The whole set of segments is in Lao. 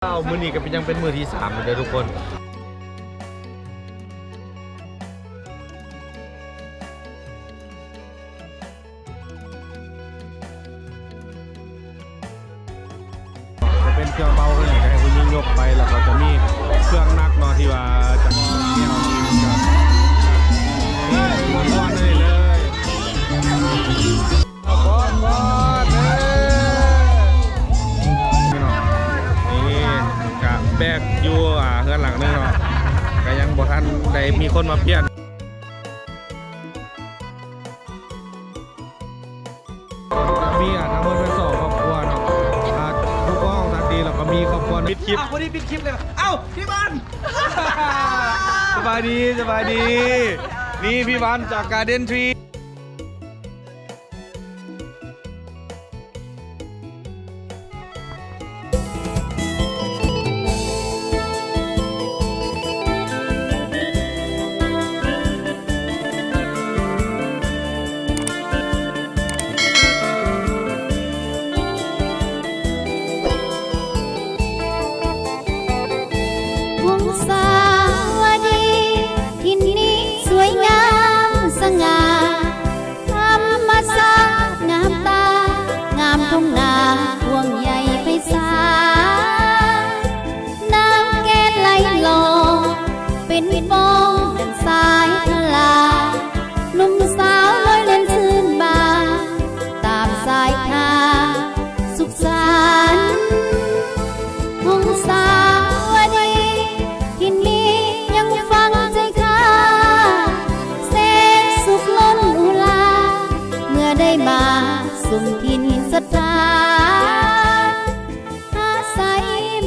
ອ້າວ ມື້ນີ້ກໍເປັນ ຍັງເປັນມື້ທີສາມຢູ່ເດີທຸກຄົນ. ຈະເປັນເຄື່ອງເບົາ ເຄື່ອງຫຍັງ ຈະໃຫ້ຜູ້ຍິງຍົກໄປ ແລ້ວກໍຈະມີເຄື່ອງໜັກເນາະ ທີ່ວ່າຈະ ແນວນີ້ມັນກໍມ່ວນໆ ເລີຍ ນີ້ກະແບກຢູ່ ອ່າ ເຮືອນຫຼັງໜຶ່ງເນາະ ກະຍັງບໍ່ທັນໄດ້ມີຄົນມາປ່ຽນ. ມີ ອ່າ ທັງໝົດເປັນສອງຄອບຄົວເນາະ ອ່າ ຜູ້ກອງສາຕີ ແລ້ວກໍມີຄອບຄົວ ປິດຄລິບ ອ້າວ ພໍດີປິດຄລິບເລີຍ ອ້າວ ພີ່ບານ ສະບາຍດີ ສະບາຍດີ ນີ້ພີ່ບານຈາກກາເດັນທຣີ. ຫົງສາວະດີ ຖິ່ນນີ້ສວຍງາມສະຫງ່າ ທຳມະຊາດງາມຕາ ງາມທົ່ງນາກວ້າງໃຫຍ່ໄພສານ ນ້ຳແກ່ນໄຫຼຫຼອກ ເປັນຟອງດັ່ງສາຍທະລາ ໜຸ່ມສາວລອຍເຫຼັ້ນຊື່ນບານ ຕາມສາຍທາງສຸກສັນ ຫົງສາວະດີ ທີ່ນີ້ຍັງຝັງໃຈຂ້າ ແສນສຸກລົ້ນອຸລາ ເມື່ອໄດ້ມາຊົມຖິ່ນສັດທາ ຫາໄສ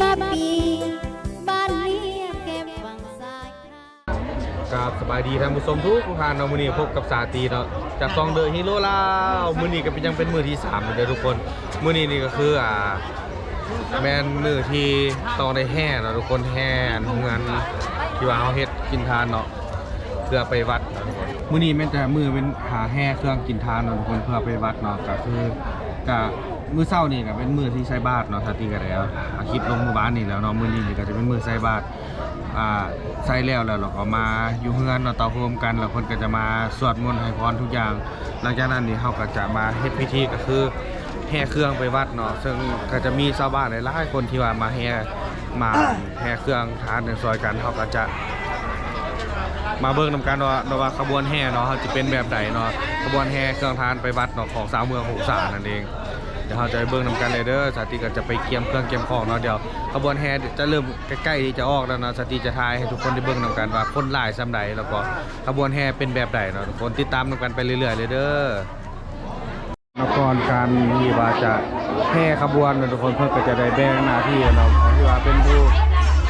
ມາປີ ບ້ານເລຍແຄມຝັ່ງຊາຍຄາ. ກາບສະບາຍດີທ່ານຜູ້ຊົມທຸກໆທ່ານເນາະ ມື້ນີ້ພົບກັບສາຕີເນາະ ຈາກຊ່ອງເດີະຮີໂຣລາວ ມື້ນີ້ກໍເປັນ ຍັງເປັນມື້ທີສາມຢູ່ເດີທຸກຄົນ. ມື້ນີ້ນີ້ກໍຄື ອ່າ ແມ່ນມື້ທີ່ຕ້ອງໄດ້ແຫ່ເນາະທຸກຄົນ ແຫ່ເຮືອນທີ່ວ່າເຮົາເຮັດກິນທານເນາະ ເພື່ອໄປວັດເນາະທຸກຄົນ. ມື້ນີ້ແມ່ນແຕ່ມື້ເປັນຫາແຫ່ເຄື່ອງກິນທານເນາະທຸກຄົນ ເພື່ອໄປວັດເນາະ ກໍຄື ກະມື້ເຊົ້ານີ້ກະເປັນມື້ທີ່ໃສ່ບາດເນາະ ສາຕີກະໄດ້ເອົາຄລິບລົງມື້ວານນີ້ແລ້ວເນາະ ມື້ນີ້ນີ້ກະຈະເປັນມື້ໃສ່ບາດ ອ່າ ໃສ່ແລ້ວ ແລ້ວເຮົາກໍມາຢູ່ເຮືອນເນາະ ເຕົ້າໂຮມກັນ ແລ້ວເພິ່ນກໍຈະມາສວດມົນໃຫ້ພອນທຸກຢ່າງ ຫຼັງຈາກນັ້ນນີ້ເຮົາກໍຈະມາເຮັດພິທີ ກໍຄືແຫ່ເຄື່ອງໄປວັດເນາະ ເຊິ່ງກໍຈະມີຊາວບ້ານຫຼາຍໆຄົນທີ່ວ່າມາແຫ່ ມາແຫ່ເຄື່ອງທານກັນຊ່ອຍກັນ ເຮົາກໍຈະມາເບິ່ງນຳກັນວ່າ ວ່າຂະບວນແຫ່ເນາະ ເຮົາຈະເປັນແບບໃດເນາະ ຂະບວນແຫ່ເຄື່ອງທານໄປວັດເນາະ ຂອງຊາວເມືອງຫົງສານັ້ນເອງ. ດຽວເຮົາຈະໄປເບິ່ງນຳກັນເລີຍເດີ ສາຕີກໍຈະໄປກຽມເຄື່ອງກຽມຂອງເນາະ ດຽວຂະບວນແຫ່ຈະເລີ່ມໃກ້ໆທີ່ຈະອອກແລ້ວເນາະ ສາຕີຈະຖ່າຍໃຫ້ທຸກຄົນໄດ້ເບິ່ງນຳກັນວ່າຄົນຫຼາຍສ່ຳໃດ ແລ້ວກໍຂະບວນແຫ່ເປັນແບບໃດເນາະ ທຸກຄົນຕິດຕາມນຳກັນໄປເລື້ອຍໆເລີຍເດີ. ແລ້ວກ່ອນການທີ່ວ່າຈະແຫ່ຂະບວນເນາະທຸກຄົນ ເພິ່ນກໍຈະໄດ້ແບ່ງໜ້າທີ່ເນາະ ທີ່ວ່າເປັນຜູ້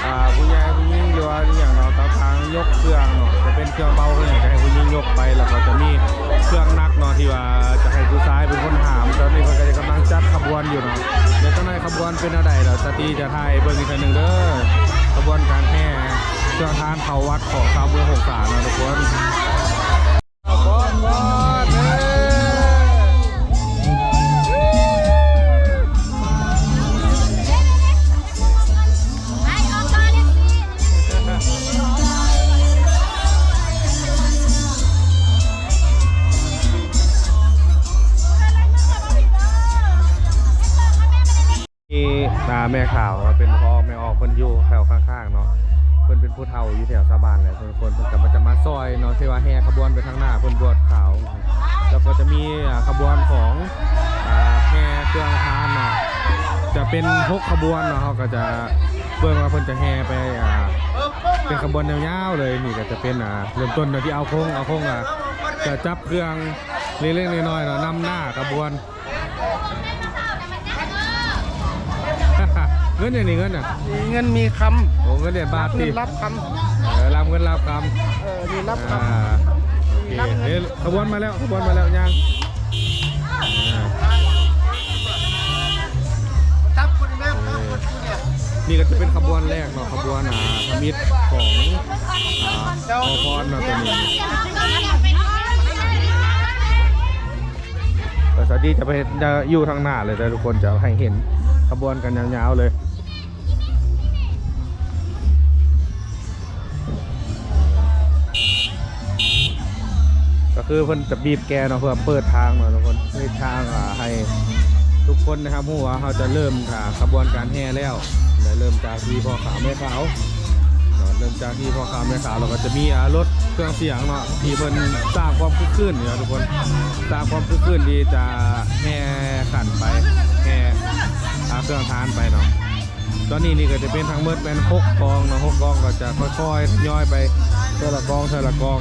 ອ່າ ຜູ້ໃຫຍ່ຜູ້ຍິງ ຫຼືວ່າອີ່ຫຍັງເນາະ ຕາມທາງຍົກເຄື່ອງເນາະ ຈະເປັນເຄື່ອງເບົາເຄື່ອງຫຍັງ ຈະໃຫ້ຜູ້ຍິງຍົກໄປ ແລ້ວກໍຈະມີເຄື່ອງໜັກເນາະ ທີ່ວ່າຈະໃຫ້ຜູ້ຊາຍເປັນຄົນຫາມ. ຕອນນີ້ເພິ່ນກໍກຳລັງຈັດຂະບວນຢູ່ເນາະ ດຽວຈັກໜ້ອຍຂະບວນເປັນແນວໃດ ດຽວສາຕີຈະຖ່າຍໃຫ້ເບິ່ງອີກເທື່ອໜຶ່ງເດີ ຂະບວນການແຫ່ເຄື່ອງທານເຂົ້າວັດຂອງຊາວເມືອງຫົງສາເນາະທຸກຄົນ. ມີ ອ່າ ແມ່ຂາວເນາະ ເປັນພໍ່ແມ່ອອກ ເພິ່ນຢູ່ແຖວຂ້າງໆເນາະ ເພິ່ນເປັນຜູ້ເຖົ້າຢູ່ແຖວຊາວບ້ານແຫຼະ ເພິ່ນ ເພິ່ນກໍຈະມາຊ່ອຍເນາະ ທີ່ວ່າແຫ່ຂະບວນໄປທາງໜ້າ ເພິ່ນບວດຂາວ ແລ້ວກໍຈະມີ ອ່າ ຂະບວນຂອງ ອ່າ ແຫ່ເຄື່ອງທານເນາະ ຈະເປັນຫົກຂະບວນເນາະ ເຮົາກໍຈະເບິ່ງວ່າເພິ່ນຈະແຫ່ໄປ ອ່າ ເປັນຂະບວນຍາວໆເລີຍ. ນີ້ກໍຈະເປັນ ອ່າ ເລີ່ມຕົ້ນເນາະ ທີ່ເອົາຄົງ ເອົາຄົງ ອ່າ ຈະຈັບເຄື່ອງເລັກໆນ້ອຍໆເນາະ ນຳໜ້າຂະບວນ. ເງິນຫຍັງນີ້ ເງິນນະ? ມີເງິນມີຄຳ. ໂອ້ ເງິນຫຼຽນບາດຕິ? ເງິນລາບຄຳ. ເອີ ລາບເງິນລາບຄຳ. ເອີ ມີລາບຄຳ. ອ່າ ໂອເຄ ເອີ ຂະບວນມາແລ້ວ ຂະບວນມາແລ້ວ ຍ່າງ ອ່າ ນີ້ກໍຈະເປັນຂະບວນແລກເນາະ ຂະບວນ ອ່າ ທຳອິດຂອງ ອ່າ ຂໍພອນເນາະ ຕົວນີ້. ແລ້ວສາວດີຈະໄປເຮັດ ຢູ່ທາງໜ້າເລີຍເດີທຸກຄົນ ຈະໃຫ້ເຫັນຂະບວນກັນຍາວໆເລີຍ. ຄືເພິ່ນຈະບີບແກເນາະ ເພື່ອເປີດທາງເນາະທຸກຄົນ ເປີດທາງ ອ່າ ໃຫ້ທຸກຄົນໄດ້ຮັບຮູ້ວ່າເຮົາຈະເລີ່ມ ອ່າ ຂະບວນການແຫ່ແລ້ວ ໄດ້ເລີ່ມຈາກທີ່ພໍ່ຂາວແມ່ຂາວເນາະ ເລີ່ມຈາກທີ່ພໍ່ຂາວແມ່ຂາວ ແລ້ວກໍຈະມີ ອ່າ ລົດເຄື່ອງສຽງເນາະ ທີ່ເພິ່ນສ້າງຄວາມຄຶກຄື້ນເນາະທຸກຄົນ ສ້າງຄວາມຄຶກຄື້ນທີ່ຈະແຫ່ຂັນໄປ ແຫ່ ອ່າ ເຄື່ອງທານໄປເນາະ. ຕອນນີ້ນີ້ກໍຈະເປັນທັງໝົດແມ່ນຫົກກອງເນາະ ຫົກກອງກໍຈະຄ່ອຍໆທະຍອຍໄປເທື່ອລະກອງ ເທື່ອລະກອງ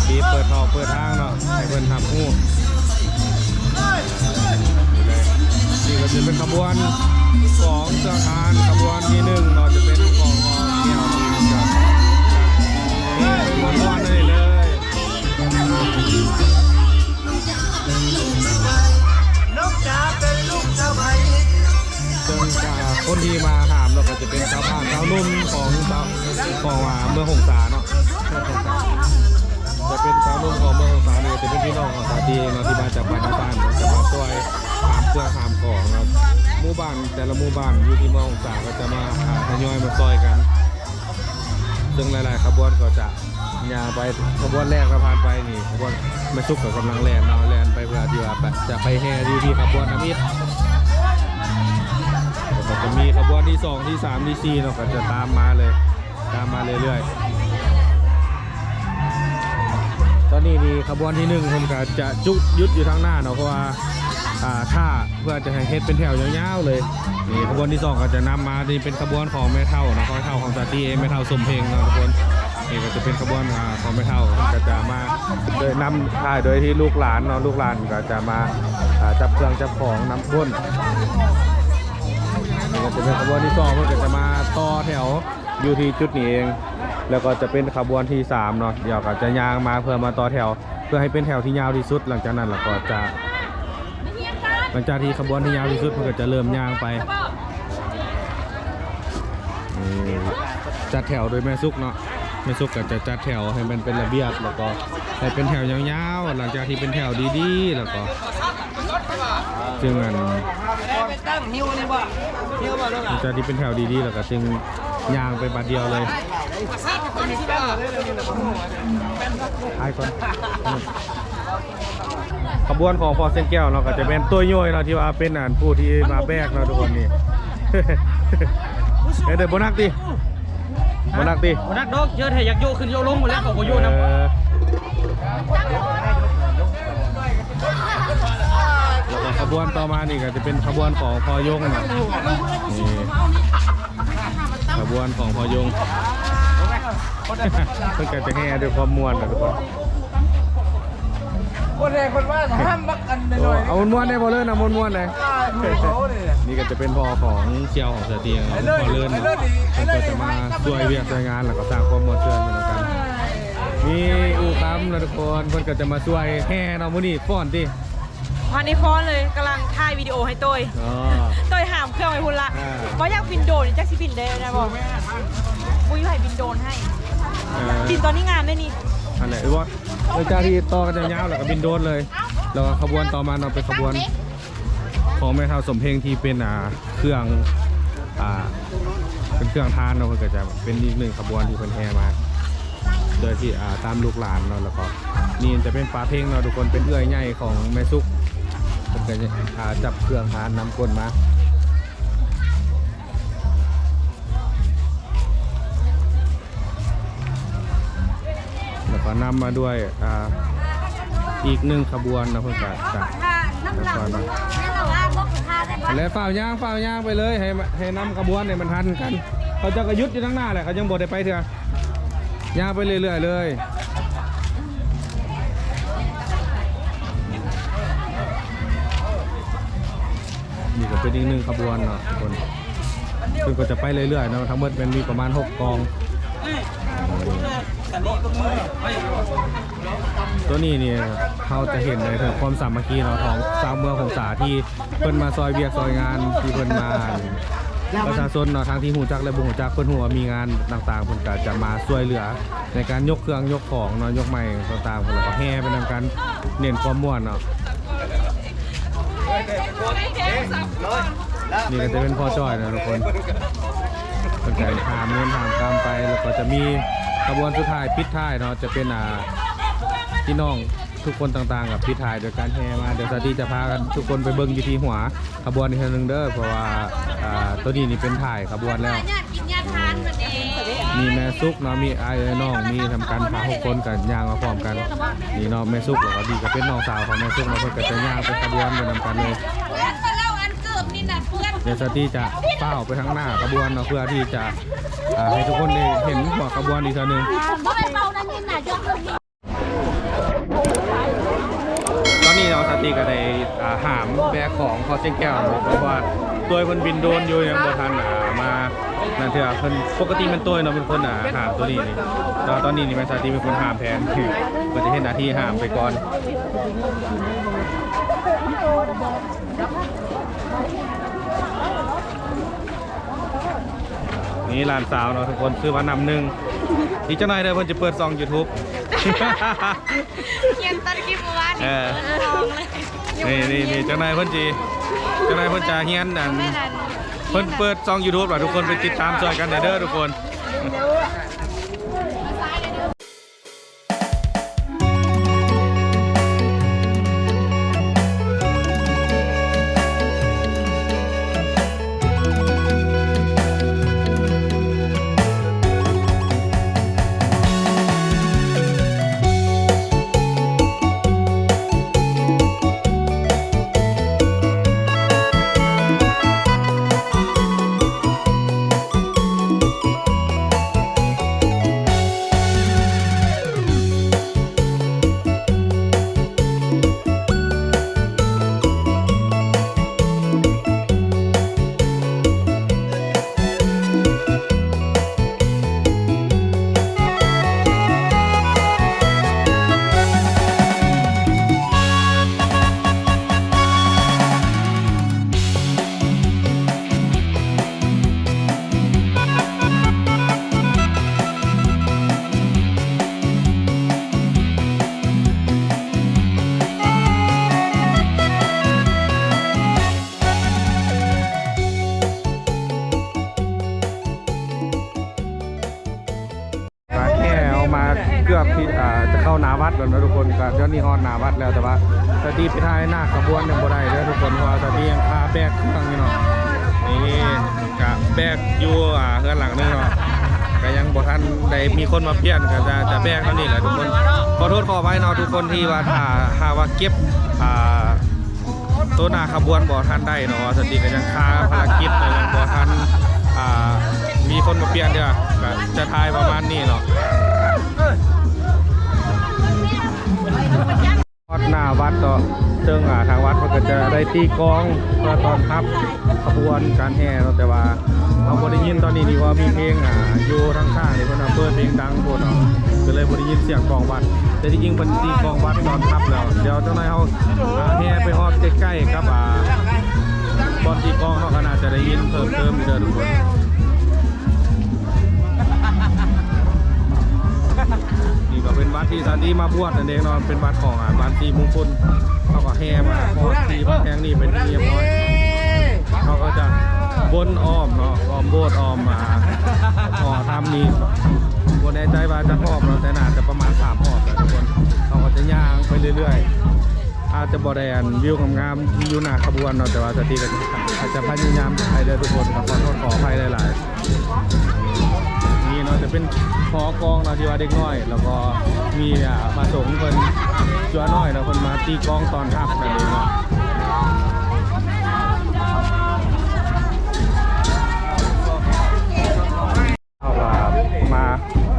ທີ່ເປີດຖອກເປີດທາງເນາະ ໃຫ້ເພິ່ນຮັບຮູ້. ນີ້ກໍຈະເປັນຂະບວນຂອງເຄື່ອງທານ ຂະບວນທີໜຶ່ງເນາະ ຈະເປັນຂອງ ຂອງແກ້ວເນາະ ຈະເປັນຂະບວນນີ້ເລີຍ. ເຊິ່ງ ອ່າ ຄົນທີ່ມາຫາມເນາະ ກໍຈະເປັນຊາວບ້ານຊາວໜຸ່ມຂອງ ຂອງ ອ່າ ເມືອງຫົງສາເນາະ ຈະເປັນຊາວໜຸ່ມຂອງເມືອງຫົງສານີ້ ກໍຈະເປັນພີ່ນ້ອງຂອງສາຕີເນາະ ທີ່ມາຈາກບ້ານຕ່າງໆ ຈະມາຊ່ວຍຫາມເຄື່ອງຫາມຂອງເນາະ ໝູ່ບ້ານແຕ່ລະໝູ່ບ້ານຢູ່ທີ່ເມືອງຫົງສາ ກໍຈະມາ ອ່າ ທະຍອຍມາຊ່ອຍກັນ ເຊິ່ງຫຼາຍໆຂະບວນກໍຈະ ຍ່າງໄປ ຂະບວນແລກເຮົາຜ່ານໄປນີ້ ຂະບວນແມ່ສຸກກໍກຳລັງແລ່ນເນາະ ແລ່ນໄປເພື່ອທີ່ວ່າ ໄປ ຈະໄປແຫ່ຢູ່ທີ່ຂະບວນທຳອິດ ແລ້ວກໍຈະມີຂະບວນທີສອງ ທີສາມ ທີສີ່ເນາະ ກໍຈະຕາມມາເລີຍ ຕາມມາເລື້ອຍໆ. ຕອນນີ້ນີ້ຂະບວນທີໜຶ່ງເພິ່ນກໍຈະຈຸດຢຸດຢູ່ທາງໜ້າເນາະ ເພາະວ່າ ອ່າ ຖ້າ ເພື່ອຈະໃຫ້ເຮັດເປັນແຖວຍາວໆເລີຍ. ນີ້ຂະບວນທີສອງກໍຈະນຳມາ ນີ້ເປັນຂະບວນຂອງແມ່ເຖົ້າເນາະ ຂອງແມ່ເຖົ້າຂອງສາຕີເອງ ແມ່ເຖົ້າສົມເພັງເນາະທຸກຄົນ. ນີ້ກໍຈະເປັນຂະບວນ ອ່າ ຂອງແມ່ເຖົ້າ ກໍຈະມາໂດຍນຳຖ່າຍໂດຍທີ່ລູກຫຼານເນາະ ລູກຫຼານກໍຈະມາ ອ່າ ຈັບເຄື່ອງຈັບຂອງນຳກົ້ນ. ນີ້ກໍຈະເປັນຂະບວນທີສອງ ເພິ່ນກໍຈະມາຕໍ່ແຖວຢູ່ທີ່ຈຸດນີ້ເອງ ແລ້ວກໍຈະເປັນຂະບວນທີສາມເນາະ ດຽວກໍຈະຍ່າງມາເພື່ອມາຕໍ່ແຖວ ເພື່ອໃຫ້ເປັນແຖວທີ່ຍາວທີ່ສຸດ. ຫຼັງຈາກນັ້ນລະກໍຈະ ຫຼັງຈາກທີ່ຂະບວນທີ່ຍາວທີ່ສຸດ ເພິ່ນກໍຈະເລີ່ມຍ່າງໄປ. ນີ້ ຈັດແຖວໂດຍແມ່ສຸກເນາະ ແມ່ສຸກກໍຈະຈັດແຖວໃຫ້ມັນເປັນລະບຽບ ແລ້ວກໍໃຫ້ເປັນແຖວຍາວໆ. ຫຼັງຈາກທີ່ເປັນແຖວດີໆ ແລ້ວກໍ ຈຶ່ງອັນ ໄປຕັ້ງຫິ້ວນີ້ບໍ່? ຫິ້ວບໍ່ລູກຫຼານ? ຈາກທີ່ເປັນແຖວດີໆ ແລ້ວກໍຈຶ່ງຍ່າງໄປບາດດຽວເລີຍ. ຖ່າຍກ່ອນ. ຂະບວນຂອງພໍ່ເຊນແກ້ວເນາະ ກໍຈະແມ່ນໂຕໂຍຍເນາະ ທີ່ວ່າເປັນອັນຜູ້ທີ່ມາແບກເນາະທຸກຄົນນີ້. ເອີ ເດີ ບໍ່ໜັກຕິ? ບໍ່ໜັກຕິ? ບໍ່ໜັກດອກ ເຈີແທ້ຢາກໂຍກຂຶ້ນໂຍກລົງໝົດແລ້ວ ເຂົາບໍ່ໂຍກນຳ. ເອີ ແລ້ວກໍຂະບວນຕໍ່ມານີ້ກໍຈະເປັນຂະບວນຂອງພໍ່ຍົງເນາະ ນີ້ ຂະບວນຂອງພໍ່ຍົງ ເພິ່ນກໍຈະແຫ່ດ້ວຍຄວາມມ່ວນນະທຸກຄົນ. ຄົນແຮ່ຄົນວ່າຫ້າມບັກອັນນ້ອຍໆ ເອົາມ່ວນໆໄດ້ ພໍ່ເລີນ ເອົາມ່ວນໆໄດ້. ອ່າ ນີ້ກໍຈະເປັນພໍ່ຂອງສ່ຽວຂອງສາວຕຽງ ພໍ່ເລີນເນາະ ເພິ່ນກໍຈະມາຊ່ວຍວຽກຊ່ວຍງານ ແລ້ວກໍສ້າງຄວາມມ່ວນຊື່ນໃຫ້ນຳກັນ. ມີອູຄຳນະທຸກຄົນ ເພິ່ນກໍຈະມາຊ່ວຍແຫ່ເນາະ. ມື້ນີ້ຟ້ອນຕິ? ພານີ້ຟ້ອນເລີຍ ກຳລັງຖ່າຍວິດີໂອໃຫ້ໂຕ້ຍ. ອໍ ໂຕ້ຍຫາມເຄື່ອງໄປພຸ້ນລະ. ອ່າ ວ່າຢາກບິນໂດຣນ ຈັກຊິບິນໄດ້ນະບໍ່? ບໍ່ຢູ່ໃຫ້ບິນໂດຣນໃຫ້. ເອີ ບິນຕອນນີ້ງາມເດ້ນີ້. ອັນໃດເອີຍ ເອີ ເຈົ້າທີ່ຕໍ່ກັນຍາວໆ ແລ້ວກໍບິນໂດຣນເລີຍ. ແລ້ວກໍຂະບວນຕໍ່ມາເນາະ ເປັນຂະບວນຂອງແມ່ເຖົ້າສົມເພັງທີ່ເປັນ ອ່າ ເຄື່ອງ ອ່າ ເປັນເຄື່ອງທານເນາະ. ເພິ່ນກໍຈະເປັນອີກໜຶ່ງຂະບວນທີ່ເພິ່ນແຫ່ມາ ໂດຍທີ່ ອ່າ ຕາມລູກຫຼານເນາະ. ແລ້ວກໍນີ້ຈະເປັນປ້າເພັງເນາະທຸກຄົນ ເປັນເອື້ອຍໃຫຍ່ຂອງແມ່ສຸກ ເພິ່ນກໍ ອ່າ ຈັບເຄື່ອງທານນຳກົ້ນມາ ແລ້ວກໍນຳມາດ້ວຍ ອ່າ ອີກໜຶ່ງຂະບວນເນາະ. ເພິ່ນກໍຈະ ແລ້ວຟ້າວຍ່າງ ຟ້າວຍ່າງໄປເລີຍ ໃຫ້ ໃຫ້ນຳຂະບວນໃຫ້ມັນທັນກັນ. ເຂົາເຈົ້າກໍຢຸດຢູ່ທາງໜ້າແຫຼະ ເຂົາຍັງບໍ່ໄດ້ໄປເທື່ອ. ຍ່າງໄປເລື້ອຍໆເລີຍ. ນີ້ກໍເປັນອີກໜຶ່ງຂະບວນເນາະທຸກຄົນ ເພິ່ນກໍຈະໄປເລື້ອຍໆເນາະ. ທັງໝົດແມ່ນມີປະມານຫົກກອງ. ຕົວນີ້ນີ້ເຮົາຈະເຫັນໄດ້ເຖິງຄວາມສາມັກຄີເນາະ ຂອງຊາວເມືອງຫົງສາທີ່ ເພິ່ນມາຊ່ອຍວຽກຊ່ອຍງານ ທີ່ເພິ່ນມາ ປະຊາຊົນເນາະ ທັງທີ່ຮູ້ຈັກ ແລະ ບໍ່ຮູ້ຈັກ ເພິ່ນຮູ້ວ່າມີງານຕ່າງໆ ເພິ່ນກໍຈະມາຊ່ວຍເຫຼືອໃນການຍົກເຄື່ອງຍົກຂອງເນາະ ຍົກໄມ້ຕ່າງໆ ເພິ່ນກໍແຫ່ໄປນຳກັນ ເນັ້ນຄວາມມ່ວນເນາະ. ນີ້ກໍຈະເປັນພໍ່ຈ້ອຍເນາະທຸກຄົນ. ການຫາມເງິນຫາມຄຳໄປ ແລ້ວກໍຈະມີຂະບວນສຸດທ້າຍ ປິດທ້າຍເນາະ ຈະເປັນ ອ່າ ພີ່ນ້ອງທຸກຄົນຕ່າງໆ ກໍປິດທ້າຍໂດຍການແຫ່ມາ. ດຽວສາວຕີຈະພາກັນທຸກຄົນໄປເບິ່ງຢູ່ທີ່ຫົວຂະບວນອີກເທື່ອໜຶ່ງເດີ ເພາະວ່າ ອ່າ ໂຕນີ້ນີ້ເປັນທ້າຍຂະບວນແລ້ວ. ມີແມ່ສຸກເນາະ ມີອ້າຍ ເອື້ອຍ ນ້ອງ ມີນຳກັນຫ້າຫົກຄົນ ກໍຍ່າງມາພ້ອມກັນ. ນີ້ເນາະ ແມ່ສຸກ ແລ້ວກໍນີ້ກໍເປັນນ້ອງສາວຂອງແມ່ສຸກເນາະ ເພິ່ນກໍຈະຍ່າງໄປຂະບວນໄປນຳກັນເລີຍ. ດຽວສາວຕີຈະກ້າວໄປທາງໜ້າຂະບວນເນາະ ເພື່ອທີ່ຈະ ອ່າ ໃຫ້ທຸກຄົນໄດ້ເຫັນຫົວຂະບວນອີກເທື່ອໜຶ່ງ. ຕອນນີ້ເນາະ ສາວຕີກໍໄດ້ ອ່າ ຫາມແບກຂອງພໍ່ຊຽງແກ້ວເນາະ ເພາະວ່າໂຕຍເພິ່ນບິນໂດຣນຢູ່ ຍັງບໍ່ທັນ ອ່າ ມານັ້ນເທື່ອ. ເພິ່ນ ປົກກະຕິແມ່ນໂຕຍເນາະ ເປັນຄົນ ອ່າ ຫາມໂຕນີ້ນີ້ ແຕ່ວ່າຕອນນີ້ນີ້ແມ່ນສາວຕີເປັນຄົນຫາມແທນ. ເພິ່ນຈະເຮັດໜ້າທີ່ຫາມໄປກ່ອນ. ນີ້ຫຼານສາວເນາະທຸກຄົນ ຊື່ວ່ານ້ຳໜຶ່ງ. ອີກຈັກໜ້ອຍເດີ ເພິ່ນຈະເປີດຊ່ອງ YouTube. ຮຽນຕັດຄລິບເມື່ອວານນີ້ ເອີ ເປີດຊ່ອງເລີຍ. ນີ້ໆໆ ຈັກໜ້ອຍເພິ່ນຊິ ຈັກໜ້ອຍເພິ່ນຈະຮຽນອັນ ເພິ່ນເປີດຊ່ອງ YouTube ແລ້ວ ທຸກຄົນໄປຕິດຕາມຊ່ອຍກັນແດ່ເດີທຸກຄົນ. ການແຫ່ເຮົາມາເກືອບທີ່ ອ່າ ຈະເຂົ້າໜ້າວັດແລ້ວເນາະທຸກຄົນ. ກະດຽວນີ້ຮອດໜ້າວັດແລ້ວ ແຕ່ວ່າສາວຕີໄປຖ່າຍໜ້າຂະບວນຍັງບໍ່ໄດ້ເດີທຸກຄົນ ເພາະວ່າສາວຕີຍັງຄາແບກເຄື່ອງຢູ່ເນາະ. ນີ້ກະແບກຢູ່ ອ່າ ເຮືອນຫຼັງໜຶ່ງເນາະ ກະຍັງບໍ່ທັນໄດ້ມີຄົນມາປ່ຽນ ກະຈະ ຈະແບກເທົ່ານີ້ແຫຼະທຸກຄົນ. ຂໍໂທດຂໍອະໄພເນາະທຸກຄົນ ທີ່ວ່າຖ້າຫາກວ່າເກັບ ອ່າ ໂຕໜ້າຂະບວນບໍ່ທັນໄດ້ເນາະ ວ່າຊັ້ນຕິ ກະຍັງຄາພາລະກິດ ແລະ ຍັງບໍ່ທັນ ອ່າ ມີຄົນມາປ່ຽນເທື່ອ ກະຈະຖ່າຍປະມານນີ້ເນາະ. ຮອດໜ້າວັດເນາະ ເຊິ່ງ ອ່າ ທາງວັດເພິ່ນກະຈະໄດ້ຕີກອງເພື່ອຕ້ອນຮັບຂະບວນການແຫ່ເນາະ ແຕ່ວ່າ ເຮົາບໍ່ໄດ້ຍິນຕອນນີ້ນີ້ ເພາະວ່າມີເພງ ອ່າ ຢູ່ທາງຂ້າງນີ້ ເພິ່ນວ່າເປີດເພງດັງໂພດເນາະ ກະເລີຍບໍ່ໄດ້ຍິນສຽງກອງວັດ. ແຕ່ທີ່ຈິງເພິ່ນຕີກອງວັດຕອນຮັບແລ້ວ ດຽວຈັກໜ້ອຍເຮົາ ອ່າ ແຫ່ໄປຮອດໃກ້ໆກັບ ອ່າ ບ່ອນຕີກອງ ເຮົາກະໜ້າຈະໄດ້ຍິນເພີ່ມເຕີມຢູ່ເດີທຸກຄົນ. ນີ້ກະເປັນວັດທີ່ສັນຕິມາບວດນັ້ນເອງເນາະ ເປັນວັດຂອງ ອ່າ ບ້ານສີມຸງຄຸນ. ເຮົາກະແຫ່ມາຮອດທີ່ວັດແຫ່ງນີ້ເປັນທີ່ຮຽບຮ້ອຍ. ເຮົາກະຈະວົນອ້ອມເນາະ ອ້ອມໂບດ ອ້ອມ ອ່າ ຫໍທຳນີ້ ບໍ່ແນ່ໃຈວ່າຈັກຮອບເນາະ ແຕ່ໜ້າຈະປະມານສາມຮອບແຫຼະທຸກຄົນ. ເຮົາກະຈະຍ່າງໄປເລື້ອຍໆ ອາດຈະບໍ່ໄດ້ ອັນ ວິວງາມໆຢູ່ໜ້າຂະບວນເນາະ ແຕ່ວ່າສາວຕີກະອາດຈະພະຍາຍາມຖ່າຍເດີທຸກຄົນ ຂໍໂທດຂໍອະໄພຫຼາຍໆ. ນີ້ເນາະ ຈະເປັນຫໍກອງເນາະ ທີ່ວ່າເດັກນ້ອຍ ແລ້ວກໍມີ ອ່າ ພະສົງເພິ່ນ ຈົວນ້ອຍເນາະ ເພິ່ນມາຕີກອງຕ້ອນຮັບນັ້ນເອງເນາະ. ເຮົາກະມາ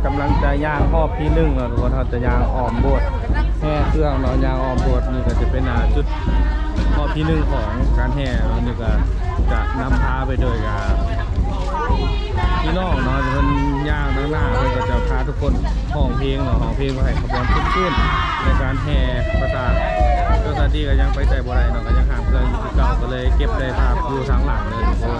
ກຳລັງຈະຍ່າງຮອບທີໜຶ່ງເນາະທຸກຄົນ ເຮົາຈະຍ່າງອ້ອມໂບດ ແຫ່ເຄື່ອງເນາະ ຍ່າງອ້ອມໂບດ. ນີ້ກະຈະເປັນ ອ່າ ຈຸດຮອບທີໜຶ່ງຂອງການແຫ່ເນາະ. ນີ້ກະຈະນຳພາໄປໂດຍ ອ່າ ພີ່ນ້ອງເນາະ ເພິ່ນຍ່າງນຳໜ້າ ເພິ່ນກະຈະພາທຸກຄົນຮ້ອງເພງເນາະ ຮ້ອງເພງເພື່ອໃຫ້ຂະບວນຄຶກຄື້ນໃນການແຫ່ປະສາດ. ເຈົ້າໜ້າທີ່ກະຍັງໄປໃສບໍ່ໄດ້ເນາະ ກະຍັງຫາມເຄື່ອງຢູ່ຄືເກົ່າ ກະເລີຍເກັບໄດ້ພາບຢູ່ທາງຫຼັງເດີທຸກຄົນ.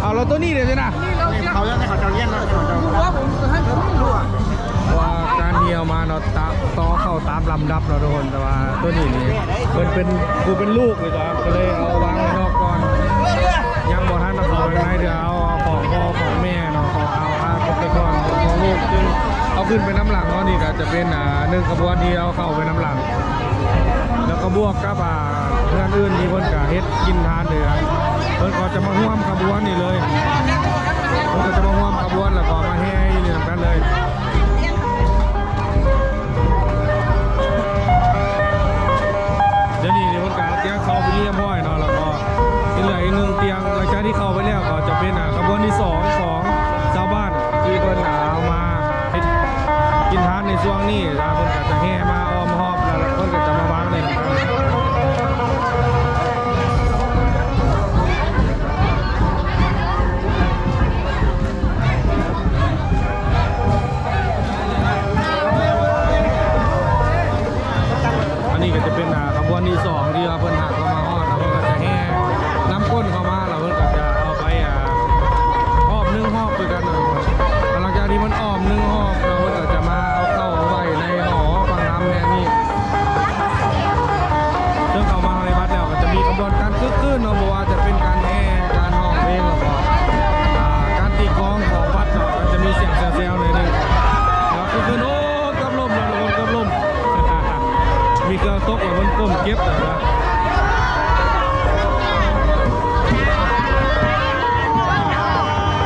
ເອົາ ແລ້ວໂຕນີ້ເດ ເຈົ້ານະ? ເຂົາເຈົ້າ ເຂົາເຈົ້າຮຽນເນາະ ເຂົາເຈົ້າ ເພາະວ່າການທີ່ເອົາມາເນາະ ຕາມ ຕໍ່ເຂົ້າຕາມລຳດັບເນາະທຸກຄົນ ແຕ່ວ່າໂຕນີ້ນີ້ເພິ່ນເປັນຜູ້ເປັນລູກນີ້ ກໍເລີຍເອົາວາງໄວ້ນອກກ່ອນ ຍັງບໍ່ທັນເອົາເຂົ້າໄປໃນເທື່ອ ເອົາຂອງພໍ່ຂອງແມ່ເນາະ ຂອງເອົາ ເອົາໄປກ່ອນ ຂອງລູກ ຄືເອົາຂຶ້ນໄປນຳຫຼັງເນາະ ນີ້ກໍຈະເປັນ ອ່າ ໜຶ່ງຂະບວນທີ່ເອົາເຂົ້າໄປນຳຫຼັງ ແລ້ວກໍບວກກັບ ອ່າ ເຮືອນອື່ນທີ່ເພິ່ນກໍເຮັດກິນທານເດ ເພິ່ນກໍຈະມາຮ່ວມຂະບວນນີ້ເລີຍ ເພິ່ນກໍຈະມາຮ່ວມຂະບວນ ແລ້ວກໍມາແຫ່ຢູ່ນີ້ນຳກັນເລີຍ. ດຽວນີ້ນີ້ເພິ່ນກໍຕຽງເຂົ້າເປັນທີ່ຮຽບຮ້ອຍເນາະ ແລ້ວກໍທີ່ເຫຼືອອີກໜຶ່ງຕຽງ ຫຼັງຈາກທີ່ເຂົ້າໄປແລ້ວ ກໍຈະເປັນ ອ່າ ຂະບວນທີສອງຂອງຊາວບ້ານ ທີ່ເພິ່ນ ອ່າ ເອົາມາເຮັດກິນທານໃນຊ່ວງນີ້ ແລ້ວເພິ່ນກໍຈະແຫ່ມາອ້ອມຮອບ ແລ້ວເພິ່ນກໍຈະມາວາງໃນ ອັນນີ້ກໍຈະເປັນ ອ່າ ຂະບວນທີສອງ ທີ່ວ່າເພິ່ນຫາກເຂົ້າມາຮອດ ແລ້ວເພິ່ນກໍຈະແຫ່ນ້ຳກົ້ນເຂົ້າມາ ແລ້ວເພິ່ນກໍຈະເອົາໄປ ອ່າ ອ້ອມໜຶ່ງຮອບຄືກັນເນາະ. ຫຼັງຈາກທີ່ມັນອ້ອມໜຶ່ງຮອບ ແລ້ວເພິ່ນກໍຈະມາເອົາເຂົ້າໄວ້ໃນຫໍຟັງທຳແຫ່ງນີ້. ເຊິ່ງເຂົ້າມາໃນວັດແລ້ວກໍຈະມີຂະບວນການຄຶກຄື້ນເນາະ ບໍ່ວ່າຈະເປັນການແຫ່ ການຮ້ອງເພງ ແລ້ວກໍ ອ່າ ການຕີກອງຂອງວັດເນາະ ກໍຈະມີສຽງແຊວໆໜ້ອຍໜຶ່ງ ແລ້ວຄຶກຄື້ນ ໂອ້ ເກືອບລົ້ມແລ້ວທຸກຄົນ ເກືອບລົ້ມ ມີເຄື່ອງຕົກແລ້ວເພິ່ນກົ້ມເກັບແລ້ວວ່າ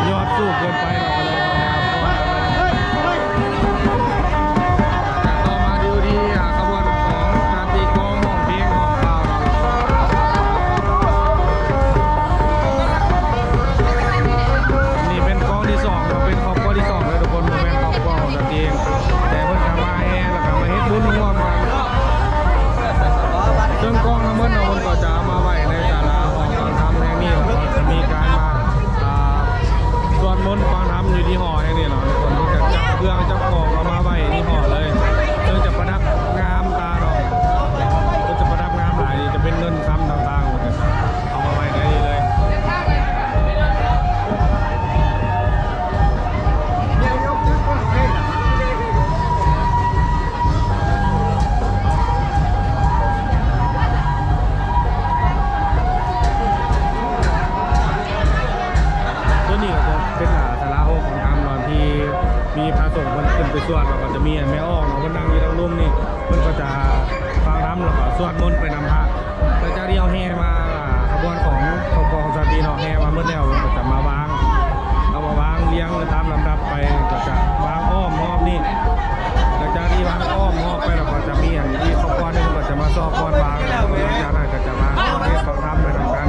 ຍອດສູງເກີນໄປເນາະ ກໍເລີຍ ຕໍ່ມາຢູ່ທີ່ ອ່າ ຂະບວນຂອງການຕີກອງຮ້ອງເພງຂອງລາວເນາະ. ນີ້ເປັນກອງທີສອງເນາະ ເປັນຄອບຄົວທີສອງເດີທຸກຄົນ ບໍ່ແມ່ນຄອບຄົວຂອງຕົນເອງ ແຕ່ເພິ່ນກໍມາແຫ່ ແລ້ວກໍມາເຮັດບຸນຮ່ວມກັນ. ເຊິ່ງກອງທັງໝົດເນາະ ເພິ່ນກໍຈະເອົາມາໄວ້ໃນສາລາຂອງກອງທຳແຫ່ງນີ້ ແລ້ວກໍຈະມີການມາ ອ່າ ສວດມົນຟັງທຳຢູ່ທີ່ຫໍແຫ່ງນີ້ເນາະ ເພິ່ນກໍຈັບເຄື່ອງຈັບຂອງເອົາມາໄວ້ທີ່ຫໍເລີຍ ເຊິ່ງຈະປະດັບງາມຕາເນາະ ເພິ່ນຈະປະດັບງາມຫຼາຍ ຈະເປັນເງິນຄຳຕ່າງໆ ເອົາມາໄວ້ໃນນີ້ເລີຍ. ໂຕນີ້ກໍຈະເປັນ ອ່າ ສາລາຫົກຂອງທາງເນາະ ທີ່ມີພະສົງເພິ່ນຂຶ້ນ ສວດ ແລ້ວກໍຈະມີແມ່ອອກເນາະ ເພິ່ນນັ່ງຢູ່ທາງລຸ່ມນີ້ ເພິ່ນກໍຈະຟັງທຳ ແລ້ວກໍສວດມົນໄປນຳພະ. ຫຼັງຈາກທີ່ເຮົາແຫ່ມາ ຂະບວນຂອງຄອບຄົວຂອງສາຕຣີເນາະ ແຫ່ມາໝົດແລ້ວ ເພິ່ນກໍຈະມາວາງ ເອົາມາວາງລຽງຕາມລຳດັບໄປ ກໍຈະວາງອ້ອມຮອບນີ້. ຫຼັງຈາກທີ່ວາງອ້ອມຮອບໄປແລ້ວ ກໍຈະມີອັນ ອີກຄອບຄົວໜຶ່ງກໍຈະມາຊອບບ່ອນວາງ ຫຼັງຈາກນັ້ນກໍຈະມາຟັງເທດຟັງທຳໄປນຳກັນ.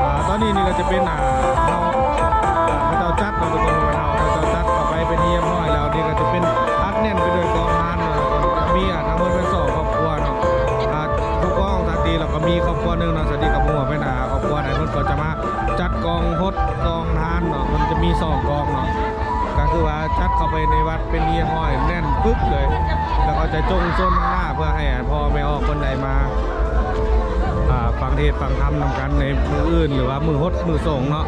ອ່າ ຕອນນີ້ນີ້ກໍຈະເປັນ ອ່າ ເຮົາ ເຂົາເຈົ້າຈັດເນາະ ທຸກຄົນ ເຮົາເຈົ້າຈັດເຂົ້າໄປເປັນທີ່ຮຽບຮ້ອຍແລ້ວ. ນີ້ກໍຈະເປັນອັດແໜ້ນໄປດ້ວຍກອງທານເນາະ ກໍມີ ອ່າ ທັງໝົດເປັນສອງຄອບຄົວເນາະ ອ່າ ຄອບຄົວຂອງສາຕຣີ ແລ້ວກໍມີຄອບຄົວໜຶ່ງເນາະ ສາຕຣີກໍບໍ່ຮູ້ວ່າເປັນ ອ່າ ຄອບຄົວໃດ ເພິ່ນກໍຈະມາຈັດກອງຫົດກອງທານເນາະ ມັນຈະມີສອງກອງເນາະ ກໍຄືວ່າຈັດເຂົ້າໄປໃນວັດເປັນທີ່ຮຽບຮ້ອຍແໜ້ນປຶກເລີຍ ແລ້ວກໍຈະຈົ່ງໂຊນທາງໜ້າ ເພື່ອໃຫ້ພໍ່ແມ່ອອກເພິ່ນໄດ້ມາ ອ່າ ຟັງເທດຟັງທຳນຳກັນໃນມື້ອື່ນ ຫຼືວ່າມື້ຫົດມື້ສົງເນາະ.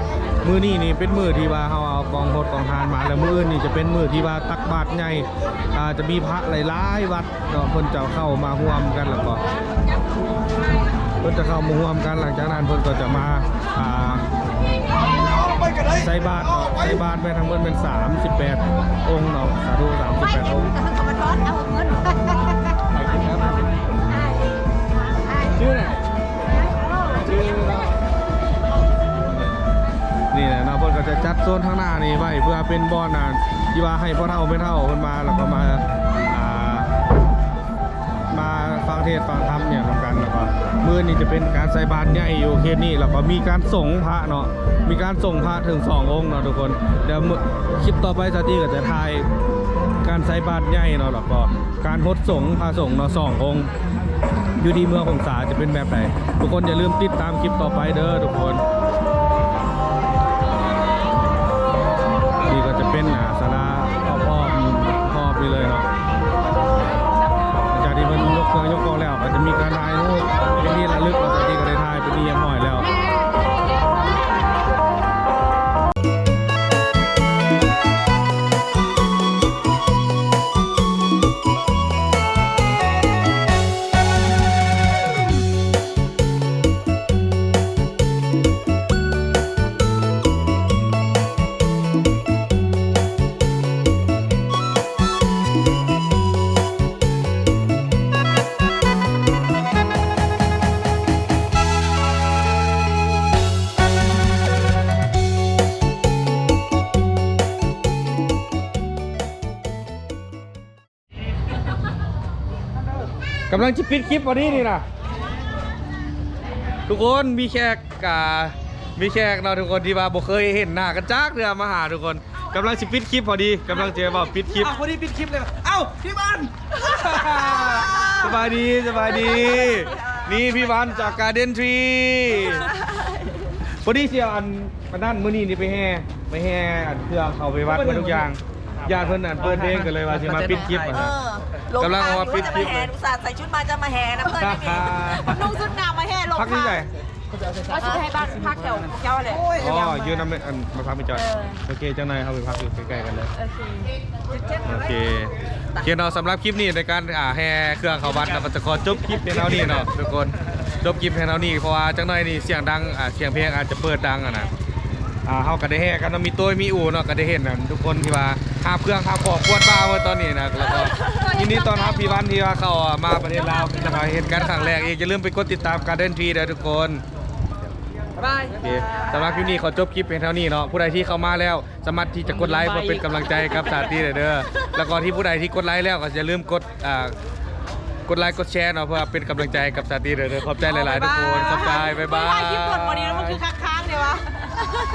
ມື້ນີ້ນີ້ເປັນມື້ທີ່ວ່າເຮົາເອົາກອງຫົດກອງທານມາ ແລ້ວມື້ອື່ນນີ້ຈະເປັນມື້ທີ່ວ່າຕັກບາດໃຫຍ່ ອ່າ ຈະມີພະຫຼາຍໆວັດເນາະ ເພິ່ນຈະເຂົ້າມາຮ່ວມກັນ ແລ້ວກໍເພິ່ນຈະເຂົ້າມາຮ່ວມກັນ. ຫຼັງຈາກນັ້ນເພິ່ນກໍຈະມາ ອ່າ ໃສ່ບາດເນາະ ໃສ່ບາດແມ່ນທັງໝົດແມ່ນສາມສິບແປດອົງເນາະ ສາທຸ ສາມສິບແປດອົງ. ນີ້ແຫຼະເນາະ ເພິ່ນກໍຈະຈັດໂຊນທາງໜ້ານີ້ໄວ້ ເພື່ອເປັນບ່ອນ ອ່າ ທີ່ວ່າໃຫ້ພໍ່ເຖົ້າແມ່ເຖົ້າເພິ່ນມາ ແລ້ວກໍມາ ອ່າ ມາຟັງເທດຟັງທຳຫຍັງນຳກັນ. ແລ້ວກໍມື້ນີ້ຈະເປັນການໃສ່ບາດໃຫຍ່ຢູ່ເຂດນີ້ ແລ້ວກໍມີການສົງພະເນາະ ມີການສົງພະເຖິງສອງອົງເນາະ ທຸກຄົນ. ດຽວຄລິບຕໍ່ໄປສາຕຣີກໍຈະຖ່າຍການໃສ່ບາດໃຫຍ່ເນາະ ແລ້ວກໍການຫົດສົງພະສົງເນາະ ສອງອົງ ຢູ່ທີ່ເມືອງຫົງສາຈະເປັນແບບໃດ ທຸກຄົນຢ່າລືມຕິດຕາມຄລິບຕໍ່ໄປເດີທຸກຄົນ. ນີ້ກໍຈະເປັນ ອ່າ ສາລາຮອບໆ ຮອບນີ້ເລີຍເນາະ. ຫຼັງຈາກທີ່ເພິ່ນຍົກເຄື່ອງຍົກຂອງແລ້ວ ກໍຈະມີການຖ່າຍຮູບເປັນທີ່ລະລຶກ ແລ້ວກໍທີ່ກໍໄດ້ຖ່າຍເປັນທີ່ຮຽບຮ້ອຍແລ້ວ. ກຳລັງຈະປິດຄລິບພໍດີນີ້ນະ ທຸກຄົນ. ມີແຂກ ກະມີແຂກເນາະ ທຸກຄົນ ທີ່ວ່າບໍ່ເຄີຍເຫັນໜ້າກັນຈັກເທື່ອ ມາຫາທຸກຄົນ. ກຳລັງຊິປິດຄລິບພໍດີ ກຳລັງຈະເວົ້າປິດຄລິບ. ອ້າວ ພໍດີປິດຄລິບເລີຍ. ອ້າວ ພີ່ບານ ສະບາຍດີ ສະບາຍດີ. ນີ້ພີ່ບານຈາກ Garden Tree ພໍດີຊິເອົາອັນ ອັນນັ້ນ ມື້ນີ້ນີ້ໄປແຫ່ ໄປແຫ່ອັນເຄື່ອງເຂົ້າໄປວັດໝົດທຸກຢ່າງ. ຢ້ານເພິ່ນອັນເປີດເພງ ກໍເລີຍວ່າຊິມາປິດຄລິບ. ເອີ ກຳລັງວ່າປິດຄລິບເລີຍ. ອຸດສ່າໃສ່ຊຸດມາຈະມາແຫ່ນຳເພິ່ນນີ້ ເພິ່ນນຸ່ງຊຸດງາມມາແຫ່ລົມ. ພັກຢູ່ໃສ? ວ່າຊິໄປໃຫ້ບ້ານພັກແຖວແຖວແຫຼະ. ອໍ ຢູ່ນຳ ອັນ ມາພັກໄປຈອດ. ເອີ ໂອເຄ ຈັກໜ່ອຍເຮົາໄປພັກຢູ່ໃກ້ໆກັນເລີຍ. ໂອເຄ ໂອເຄ ໂອເຄເນາະ. ສຳລັບຄລິບນີ້ໃນການ ອ່າ ແຫ່ເຄື່ອງເຂົ້າວັດເນາະ ກໍຈະຂໍຈົບຄລິບພຽງເທົ່ານີ້ເນາະທຸກຄົນ. ຈົບຄລິບພຽງເທົ່ານີ້ ເພາະວ່າຈັກໜ່ອຍນີ້ສຽງດັງ ອ່າ ສຽງເພງອາດຈະເປີດດັງຫັ້ນນະ. ອ່າ ເຮົາກໍໄດ້ແຫ່ກັນເນາະ ມີໂຕ້ຍມີອູ່ເນາະ ກໍໄດ້ເຫັນອັນທຸກຄົນທີ່ວ່າຫາບເຄື່ອງຫາບຂອງກວດບ້າເບິດຕອນນີ້ນະ. ແລ້ວກໍຍິນດີຕ້ອນຮັບພີ່ວັນທີ່ວ່າເຂົ້າມາປະເທດລາວ ແລ້ວກໍເຫັນກັນຄັ້ງແລກອີກ. ຢ່າລືມໄປກົດຕິດຕາມ Garden Tree ເດີທຸກຄົນ. ບາຍບາຍ. ໂອເຄ ສຳລັບຄລິບນີ້ຂໍຈົບຄລິບພຽງເທົ່ານີ້ເນາະ. ຜູ້ໃດທີ່ເຂົ້າມາແລ້ວ ສາມາດທີ່ຈະກົດໄລ ເພື່ອເປັນກຳລັງໃຈກັບສາຕີໄດ້ເດີ. ແລ້ວກໍທີ່ຜູ້ໃດທີ່ກົດໄລແລ້ວກໍຢ່າລືມກົດ ອ່າ ກົດໄລກົດແຊເນາະ ເພື່ອເປັນກຳລັງໃຈກັບສາຕີເດີ. ຂອບໃຈຫຼາຍໆທຸກຄົນ. ຂອບໃຈ ບາຍບາຍ. ຖ່າຍຄລິບດົນບໍ່ນີ້ ແລ້ວມັນຄືຄັກຄ້າງເດວະ.